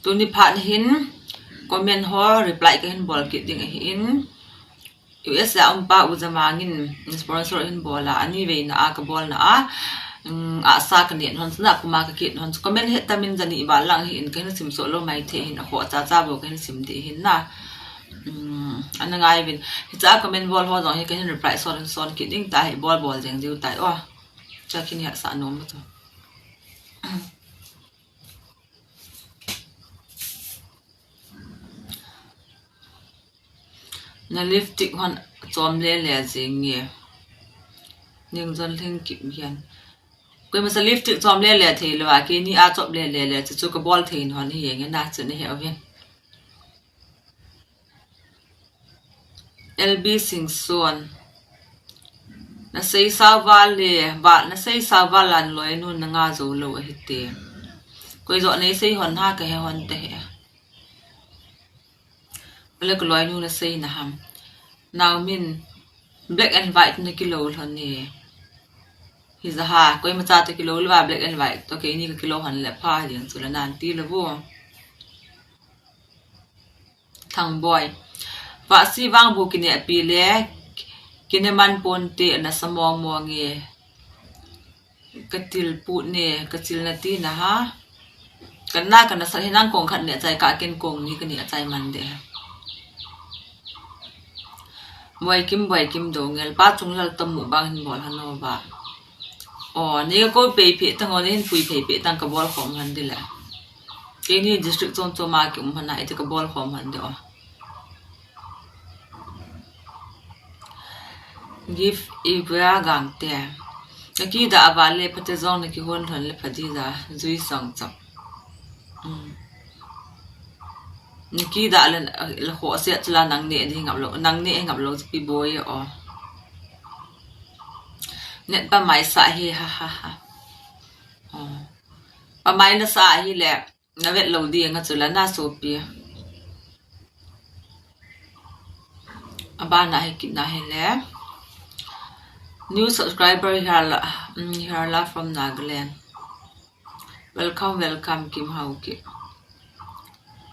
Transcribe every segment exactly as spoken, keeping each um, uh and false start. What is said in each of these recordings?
Tuni phat hin comment ho reply kahin bol kit ding ahin. U S a um pa U Jamang in sponsor hin bol a, ani veina a kabol na a, um, asa kaneh hon, sana puma kakit hon, comment het tamin jani ba lang hin kahin sim soh lou maithei hin, akhoh chacha bou kahin sim ding hin na. Um, ana ngai uvin. Hicha comment bol ho jong hi kahin reply son son kit ding tahi, bol bol jeng diu tai o. Cha kin hia sa nom tu. Na lipstick hon chom le le jing nge. Ning jon hling kip hian. Koima sa lipstick chom le le thei lou a, keini a chop le le le chu chu kabol thei hon hi nge na chu na he uvin. L B Singson. Na sei sa val le, val, na sei sa val an loi nu na nga zo lo ahi te. Koi zo nei sei hon ha ka he hon te he. Pale ka loi nu na sei na ham. Nau min black and white na kilo hon ni. Hi za ha, koima cha te kilo le va black and white to keini ka kilo hon le pha ding chu la nan ti le vo. Thangboi. Vahsi vang bu kine pi le, kine man pon te na sa mong mong e. Ka til pu ne, ka til na ti na ha. Ka na ka na sa hinang kong khat ne chai ka ken kong ni ka ni a chai man de. Boi Kim, Boi Kim do ngel pa chung lal tam mu bang hin bol hano ba. O, ni ka ko pe pe tang o, ni hin pui pe pe tang ka bol khom han di le. Keini district chom chom a ki um hana, iti ka bol khom han de o. Give Ivia Gangte. Na ki da a va le pha te jong na ki hon hon le pha di da, zui sang chang. Um. Na ki da le, le kho se chula nang ne di ngap lo, nang ne ngap lo pi boi o. Net pa mai sa hi ha ha ha. O. Pa mai na sa hi le. Na vet lo di nga chu la na sopi. Abana hi kit na hi le. New subscriber Hiarla, mm, Hiarla from Nagaland. Welcome, welcome, Kim Hauki.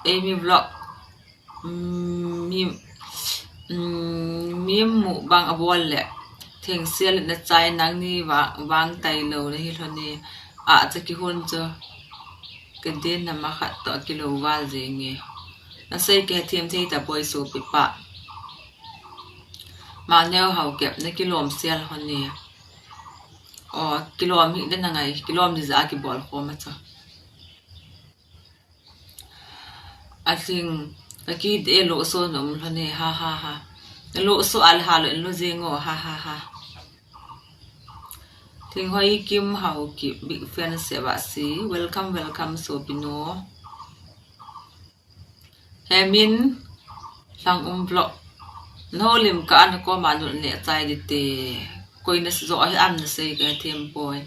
Amy Vlog. Mm, mi, mm, mi mu bang a bol le. Theng sia le na chai nang ni va, vang tai lo na hi lo ni. A cha ki hun chu. Ka din na ma khat to ki lo val je nge. Na sei ke thiam thei ta boi sopi pa. Ma neo hau kep na ki lom sial hon ni. O, ki lom hi den na ngai, ki lom di za ki bol khom a cha. A thing, ka ki de lo so nom lo ni, ha ha ha. Lo so al ha lo lo je ngo, ha ha ha. Thing Hoi Kim Hau ki big fan se va si. Welcome, welcome, sopi no. Hemin, Lang Um Vlog. No lim ka an ko ma nu ne chai di te. Koi na zo hi am na sei ka thiam poi.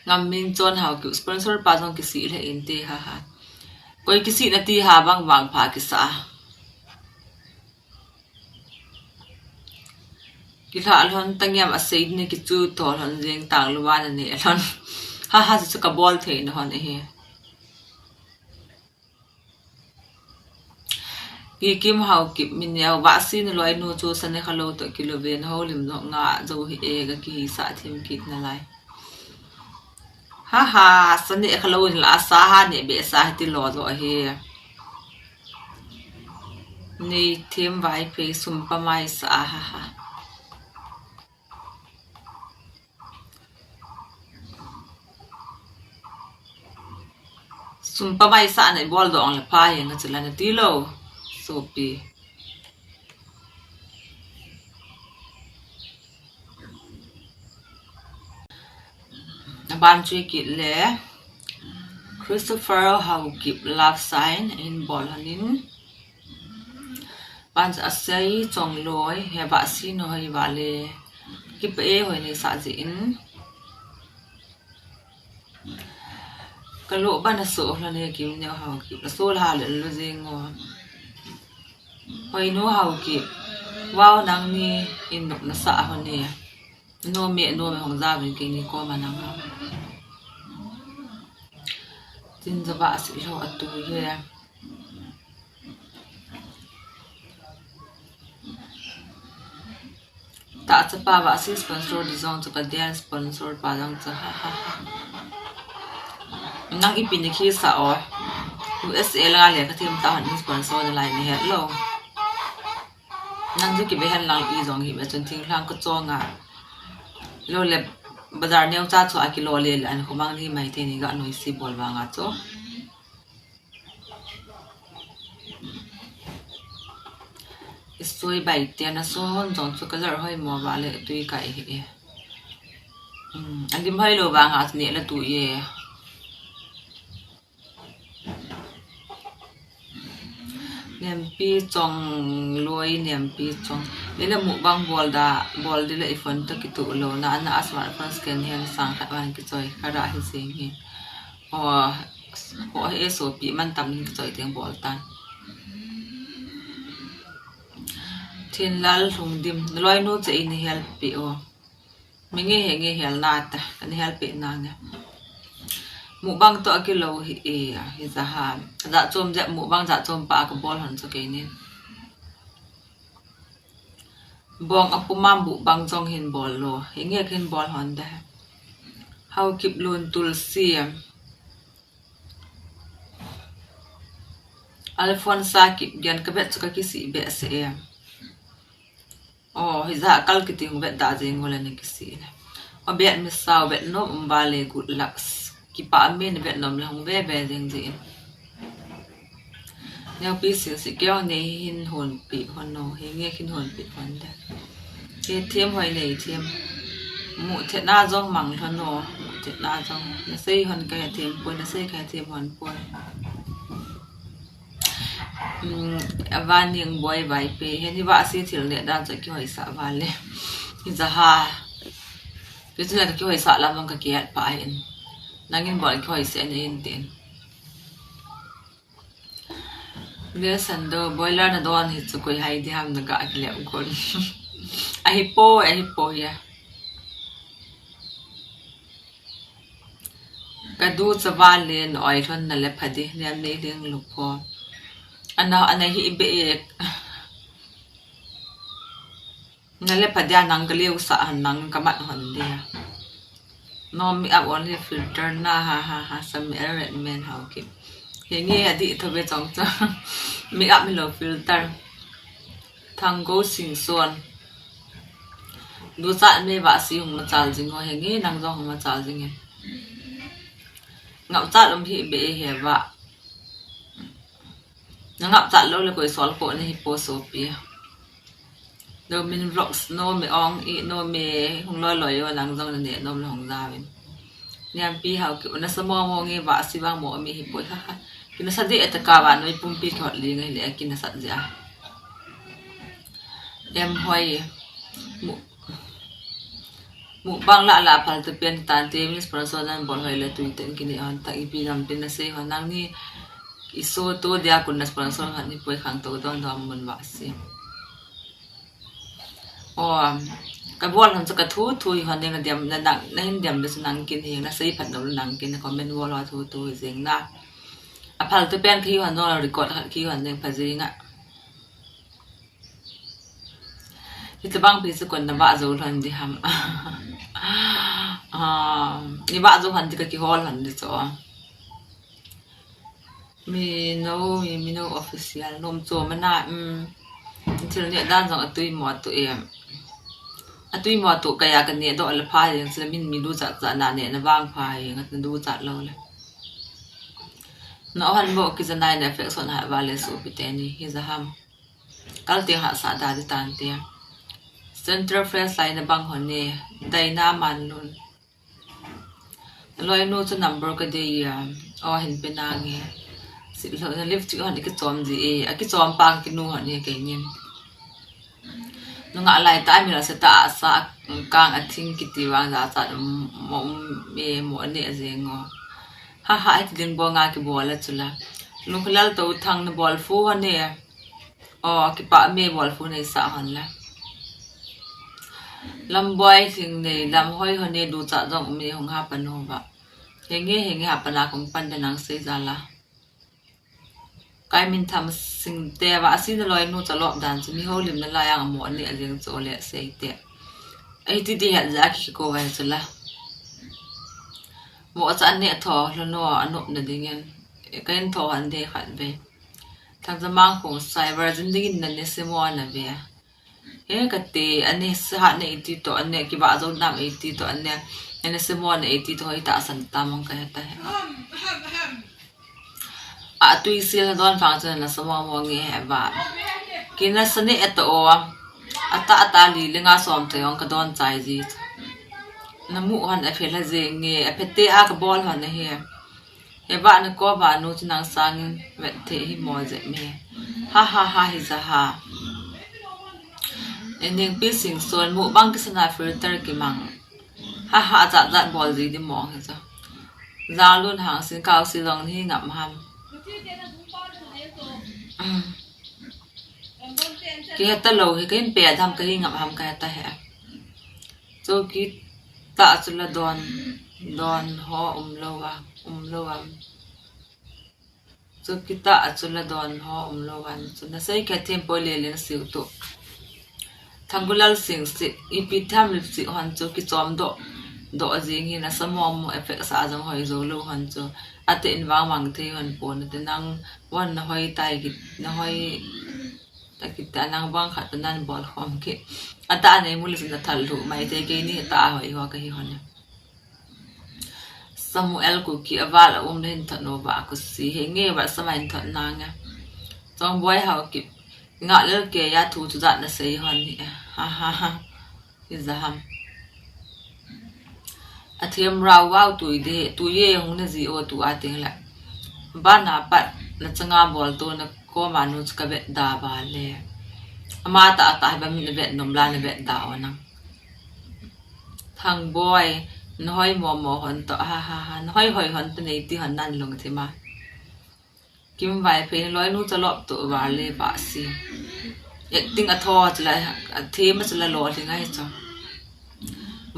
Ngam min chon hau ki sponsor pa jong ki si le in te ha ha. Koi ki si na ti ha bang bang pha ki sa. Ki la lhon tangiam a sei ni ki chu to lhon jeng tang luwa na ni lhon. Ha ha chu ka bol thei na hon e he. Ki Kim Hau Kip min neo va si ni loi nu chu sa ne kha lo to ki lo ven ho lim no nga zo hi e ga ki sa thim kit na lai. Ha ha, sa ne kha lo ni la sa ha ne be sa ti lo zo hi. Nei thim vai phe sum pa mai sa ha ha. Sum pa mai sa na bol dong le pa ye na chila na ti lo. Sopi. Na ban chui kit le. Christopher Hau Kip love sign in bol hanin. Ban a sei chong loi he va si no hoi va le. Kip e hoi nei sa ji in. Ka lo ban a so hlo ne Kim neo Hau Kip. La so la le lo jing o. Hoi no Hau Kip. Wow nang ni in nok na sa ho ne. No me, no me hong ja vin ke ni ko ma nang ha. Tin java si lou atu ye. Ta chapa va si sponsor di jong chu ka dia sponsor pa jong chu ha ha ha. Nang ipi ni khi sa o. U S A la le ka thim ta han sponsor na lai ni het lo. Nang chu ki be hen lang i jong hi me chun thing hlang ka chonga. Lo le bazar neo cha chu a ki lo le le an khomang ni mai te ni ga noi si bol vanga chu. Isoi bai te na son jong chu ka lar hoi mo va le tui kai hi e. Um, an dim hoi lo vanga chu ne la tu ye. Nempi chong loi nempi chong. Nile mukbang bol da, bol dile i phone to kitu lo na, ana a smartphone scan hen sang khat wan kichoi, kara hi sing hi. O, o he sopi man tam kichoi teng bol tan. Thinlal Lhungdim, loi nu che ini help pi o. Mi nge he nge hel na ta, kan hel pe na nge. Mukbang to akilo hi e, hi ja ha. Ja chom ja mukbang ja chom pa ka bol hon chu keini. Bong apuma mukbang jong hin bol lo. Hi nge hin bol hon de. Haokip Lun Tulsi. Alfonsa Kipgen ka bet chu ka kisi be se e. O, hi ja kal kiti hung vet da jing ngol ani kisi le. O bet mi sao bet nom um ba le good luck. Kipa mi ni bet nom le hung ve ve jing jing. Neo pi sin si keo nei hin hon pi hon no, hi nge hin hon pi hon de. He them hoi nei them. Mu the na jong mang hon no, mu the na jong. Na sei hon ka he them poi, na sei ka he them hon poi. Um, Vaning Boi Vaipe, heni va si thil ne dan cha ki hoi sa va le. Hi ja ha. Ki chu na ki hoi sa la mong ka ki at pa in. Nangin bol ki hoi se ne in tin. Ve san do boiler na don hi chu koi hai di ham na ga ki le kon. Ahi po, ahi po ya. Ka du chava le na oi thon na le phadi, niam nei ling lu pho. Ana, ana hi be e. Na le phadia nang ka liu sa han nang ka mat hon dia. No make up only filter na ha ha ha, some red men how ki. He nge adi tho be chong cha. Make up mi lo filter. Thang go sing son. Du cha me va si hung ma chal jing ho he nge nang jong hung ma chal jing e. Ngap cha lum hi be he va. Na ngap cha lo le koi sol ko ni hi po so pi. Do min vlogs no me ong i no me hung loi loi yo nang jong na ne nom lo hung da vin. Niam pi hau ki una sa mo mo nge va si vang mo mi hi poi ha ha. Ki na sa de eta ka va noi pum pi ki hot li ngai le ki na sa ja. Em hoi. Mu, mukbang la la phal te pen tan te min sponsor nan bol hoi le tui ten ki ne on ta i pi lam pen na sei hon nang ni i so to dia kun na sponsor han ni poi khang to don don mun va si. O, ka bol hon sa ka thu thu i hon ne na diam na nang na hin diam de su nang kin hi na sei phat no nang kin na comment bol ho thu thu hi jing na. A phal te pen khi hon no record khat khi hon ne pha jing a. Hitabang pi chu kon na va zo lhon di ham. Ah, ni va zo han di ka kihol han di chu. Mi no, mi, mi no official nom chu mana, um, thil ne dan jong atui mo tu e. Atui mo tu kaya ka ne do le pha jeng chu le min mi du cha cha na ne na vang pha jeng at na du cha lo le. Na han bo ki ja nai na affection ha va le su pi te ni hi ja ham. Kal te ha sa da di tan te. Central Fresh lai na bang hon ne, dai na man nun. Loi nu chu number ka dei a, o hin pe na nge. Si lo na lift chi hon ki chom ji e, a ki chom pang ki nu hon ne ke nin. Nu nga lai ta mi la se ta sa kang a thing ki ti wang ja cha mo me mo ne a jeng o. Ha ha, et ling bo nga ki bol a chu la. Nu khlal to thang na bol fu hon ne. O, kipa me bol fu nei sa hon la. Lam boi thing nei, lam hoi hon ne du cha jong me hung ha pa no ba. Henge, henge, hapan a kong pan de nang sei jal a. Kai Mintham Singte, Vahsi na loinu chalop dan chu mi houlimna lai a amo aneh jeng chu ole sei te. Ei ti ti het ja ki ko vai chu la. Mo cha aneh tho lo no anop na dingin. Ka in tho han de khat ve. Thang Jamang Khongsai, virgin dingin na ne se mo na ve. He kati, aneh sa ha ne iti to, aneh kiba zo nam iti to, aneh, aneh se mo ne iti to, hoi ta san ta mong ka heta he. A tui sil don fang chen na sa mo mo nge he ba. Kina sa ne eto o. Ata ata li le nga som te ong ka don chai ji. Na mu hon a phel ha je nge, a phete a ka bol hon he. He ba na ko ba nu chu nang sangin vet the hi mo je me. Ha ha ha hi ja ha. Ening pi sing son mu bang ki sana filter ki mang. Ha ha ja ja bol ji di mong hi ja. Jang lun hang sin kau si long ni ngam ham. Ki heta lo hi ka hin pe dam ka hi ngam ham ka heta he. Chu ki ta chu la don, don ho um lo a, um lo a. Chu ki ta chu la don ho um lo a. Chu na sei ka them poi le le na siu tu. Thangulal Singsit, ipi tham lip si hon chu ki chom do, do a jing hi na sa mo mo effect sa jong hoi jo lo hon chu. Ate in vang vang thei hon po na te nang wan na hoi tai ki, na hoi ta ki ta nang vang khat ta nan bol khom ki. Ata nei mu le na thal lu mai te ke ni ta hoi ho ka hi hon. Samuel Kuki aval a um le hin thot no ba ku si he nge ba sama hin thot na nga. Chong boi hau ki nga le ke ya thu chu jat na sei hon ni. Ha ha ha. Hi ja ham. A thiam rau vau tui de, tui ye hung na ji o tu a ting la. Ba na pat na changa bol to na ko ma nu chu ka vet da ba le. Ama ta ta ba min vet nom la na vet da o na. Thang boi, na hoi mo mo hon to, ha ha ha, na hoi hoi hon to nei ti hon nan lung thi ma. Kim Vaiphei, na loinu chalop to va le Vahsi. Acting a tho chu la, a thema chu la lo thi ngai cho.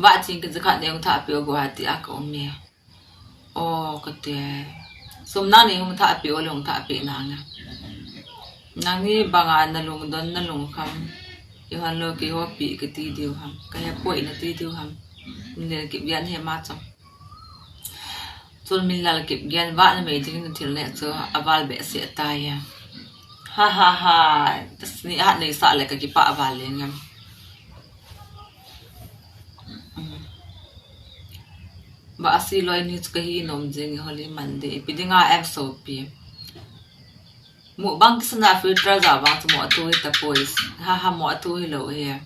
Vahsi ki jakhat ne ung tha pe o go ha ti a ka um me. O ka te. Sum na ni hung tha pe o le hung tha pe na nga. Nang ni banga na lungdon na lungkham. I hon lo ki ho pi ka ti diu ham. Ka he poi na ti diu ham. Ni le ki bian he ma cho. Chun min lal kip gen va na mei ding na thil ne chu a val be se ta ya. Ha ha ha. Tas ni a nei sa le ka ki pa a val le ngam. Ba a si loi ni chu ka hi nom jing Holy Monday. Pi ding a em so pi. Mu bang ki sana filter ja bang chu mo tu hi ta pois. Ha ha mo tu hi lo he.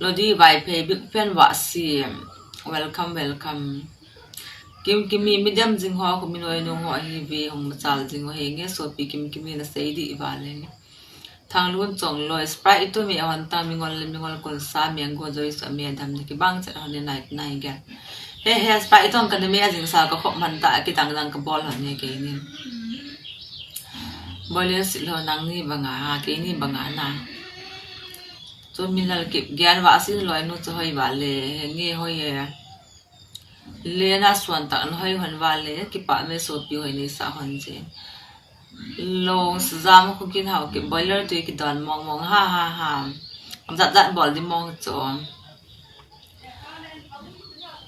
Lodi Vaiphei big fan Vahsi. Welcome, welcome. Kim Kimi, mi dem jing ho, ko mi noi nung ho hi ve hung machal jing ho he nge so pi Kim Kimi na sei di va le nge. Thang Lun Chongloi, Sprite itu mi a hon ta mi ngol le mi ngol kun sa mi ang go joi so mi a dam ni ki bang chet hon ni nai nai ge. He he Sprite itu hon ka ni mi a jing sa ka khop man ta ki dang dang ka bol hon ni ke ni. Boilen sit lo nang ni banga ha, ke ni banga na. Chun min lal kip gen Vahsi loinu chu hoi va le, he nge hoi e. Le na suan tak na hoi hon va le, kipa me so pi hoi nei sa hon je. Long sa jam khu kin hau ki boiler tui ki don mong mong ha ha ha. Zat zat bol di mong chu.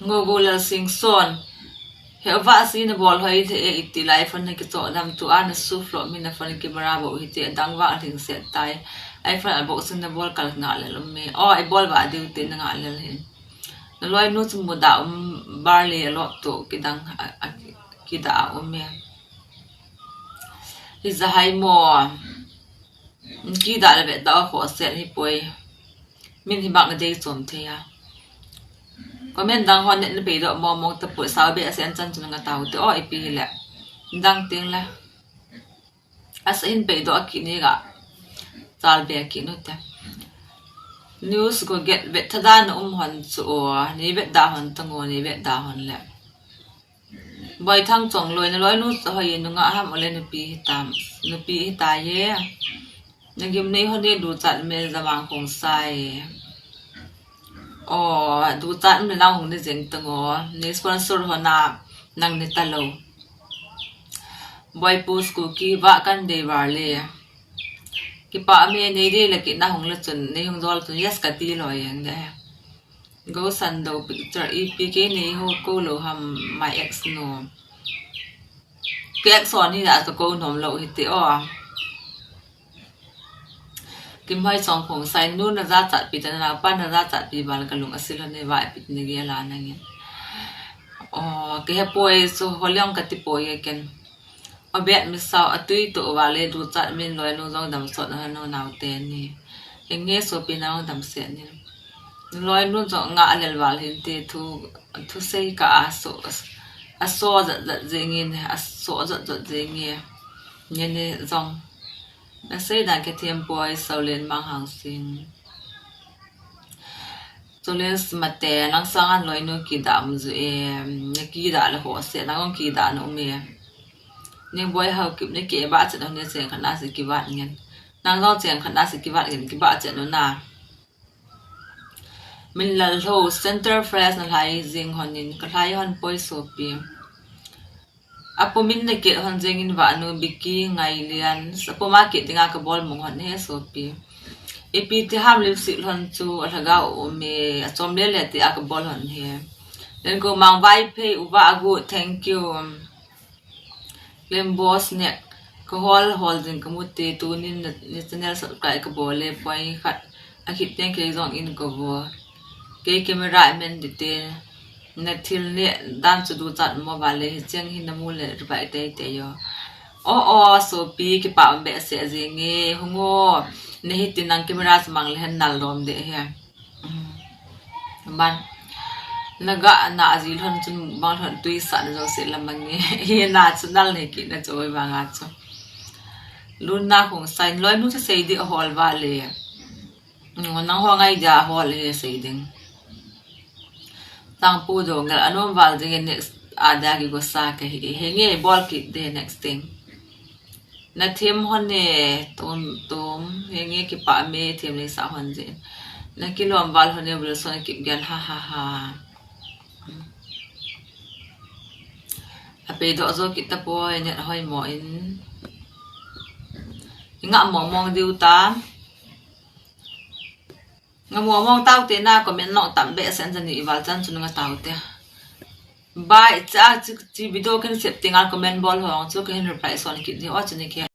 Ngo go lal sing son. He Vahsi na bol hoi the e iti lai phone na ki cho dam tu a na su flop mi na phone camera bo hi te dang va ring set tai. Ai phone a boxing na bol kal nga le lum me. O, i bol va diu te na nga le hin. Na loinu chu mu da um bar le lo to ki dang a, a, ki da a um me. Hi ja hai mo. Ki da le ve da kho set hi poi. Min hi bak na dei chom thei a. Comment dang hon net na pe do mo mo ta poi sao be a sen chan chun nga tau te o ipi hi le. Dang ting le. Asa in pe do a ki ni ga. Chal be a ki no te. News go get vet tha da na um hon chu o. Ni vet da hon ta ngo ni vet da hon le. Boi Thang Chongloi na loinu hoi nu nga ham ole nupi hi tam. Nupi hi ta ye. Na gim nei hon ye du chat me Jamang Khongsai. O, duchat um le nang hung ni jeng tang o. Nei sponsor ho na nang ni talou. Boy Pu School ki va kan dei var le. Kipa me nei dei le kit na hung le chun, nei hung dol chun, yes ka ti lo jeng de. Go Sando picture, ipi ke nei ho ko lo ham my ex no. Ke ex on hi na ka ko nom lo hi te o. Kimhoi Chongkhong sai nu na jachat pi ta na pa na jachat pi bal ka lung asil ne va pi ne ge la na nge. O, ke he poi so holiang ka ti poi ken. A bet mi sao a tui to va le duchat min loi nu jong dam sot na no nau te ni. Henge so pi nau dam se ni. Loi nu jong nga a lel val hin te thu, thu sei ka a so, a so jat jat jeng in, a so jat jat jeng e. Nge ne jong. Na sei dan ke thiam poi so len mang hang sing. Chule mate, nang sangan loi nu kida um ju e, na kida le ho se, nang ong kida na um e. Ning boi hau kip ne ke ba chet ne cheng khat na se kibat ngen. Nang jong cheng khat na se kibat ngen, kiba chet nu na. Min lal ho, center fresh na lai jing hon in, ka lai hon poi sopi. Apo min na kit hon jeng in va nu Biki Ngai Lian, apo ma kit dinga ka bol mong hon he sopi. Ipi ti ham lipstick hon chu a lhagao um e, a chom le le ti a ka bol hon he. Then ko mang vai phei uva a gu, thank you. Lem boss ne, ka hol hol jing ka mu te tunin na, na channel subscribe ka bol le point khat a khit teng kei jong in ka vo. Kei camera men di te, na thil ne dan chu duchat mo va le hi cheng hi na mu le ri bai te te yo. O, o, sopi kipa um be se jing e, hung o, ne hi tin nang camera chu mang le hen nal lom de he. Man. Na ga na a ji lhon chun bang lhon tui sa na jo se la mang e. Hi na chu nal ne ki na choi bang a chu. Lun na khong sai loi nu chu sei di a hol va le. Mm, nang ho ngai dia hol he sei ding. Tang pu do ngal anom val ding next a dia ki go sa ka hi. He nge bol ki de next thing. Na them hon e, tum, tum, henge kipa me them le sa hon je. Na kilom val hon e, Wilson kip gen, ha, ha, ha. A pe do zo kit ta poi, net hoi mo in. Nga mo mong diu ta. Nga mo mong tau te na comment nok tam be sen jani i val chan chun nga tau te. Bye, cha, chi, chi video kan sep tingal comment bol hong chu ka hin reply son kit di o chuni ke.